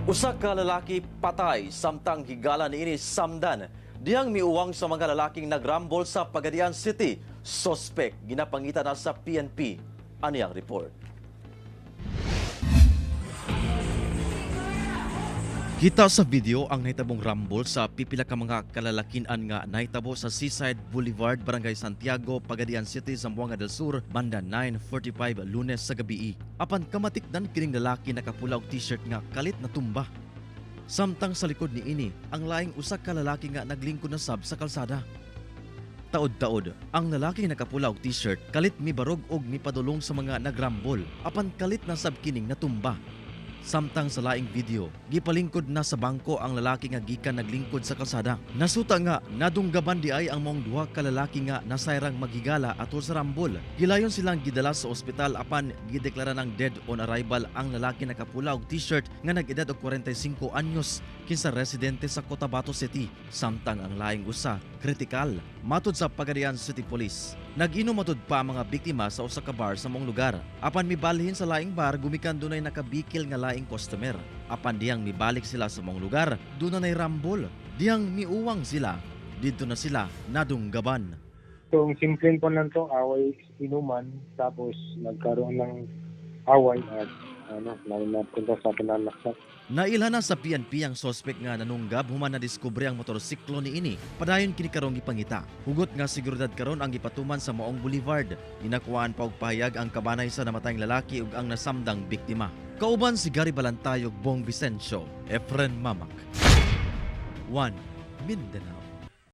Usa ka lalaki patay samtang higala niini samdan dihang miuwang sa mga lalaking nagrambol sa Pagadian City. Sospek ginapangita na sa PNP. Ani ang report. Kita sa video ang nahitabong rambol sa pipila ka mga kalalakian nga nahitabo sa Seaside Boulevard, Barangay Santiago, Pagadian City, Zamboanga del Sur, banda 9:45 Lunes sa gabii. Apan kamatikdan kining lalaki nakapula og t-shirt nga kalit na tumba. Samtang sa likod niini ang laing usa ka lalaki nga naglingkod na sab sa kalsada. Taod-taod, ang lalaki nakapula og t-shirt kalit mibarog og mipadulong sa mga nagrambol apan kalit na sab kining natumba. Samtang sa laing video, gipalingkod na sa bangko ang lalaki nga gikan naglingkod sa kalsada. Nasuta nga nadunggaban di ay ang maong duha ka lalaki nga nasayrang maghigala atol sa rambol. Gilayon silang gidala sa ospital apan gideklara ng dead on arrival ang lalaki nakapula og t-shirt nga nag-edad og 45 anyos kinsa residente sa Cotabato City. Samtang ang laing usa kritikal matud sa Pagadian City Police. Nag-inom matud pa ang mga biktima sa usa ka bar sa maong lugar. Apan mibalhin sa laing bar gumikan dunay nakabikil nga laing customer. Apan dihang mibalik sila sa maong lugar, duna nay rambol. Dihang miuwang sila, didto na sila nadunggaban. So, ang simpleng po lang to, away inuman, tapos nagkaroon ng away at ano, na napunta sa pananaksak. Nailhan na sa PNP ang sospek nga nanunggab human nadiskubre ang motorsiklo niini. Padayon kini karong gipangita. Hugot nga seguridad karon ang gipatuman sa maong boulevard. Ginakuhaan pa og pahayag ang kabanay sa namatayng lalaki ug ang nasamdang biktima. Kauban si Gary Balantay ug Bong Vicencio, Efren Mamak. 1 Mindanao.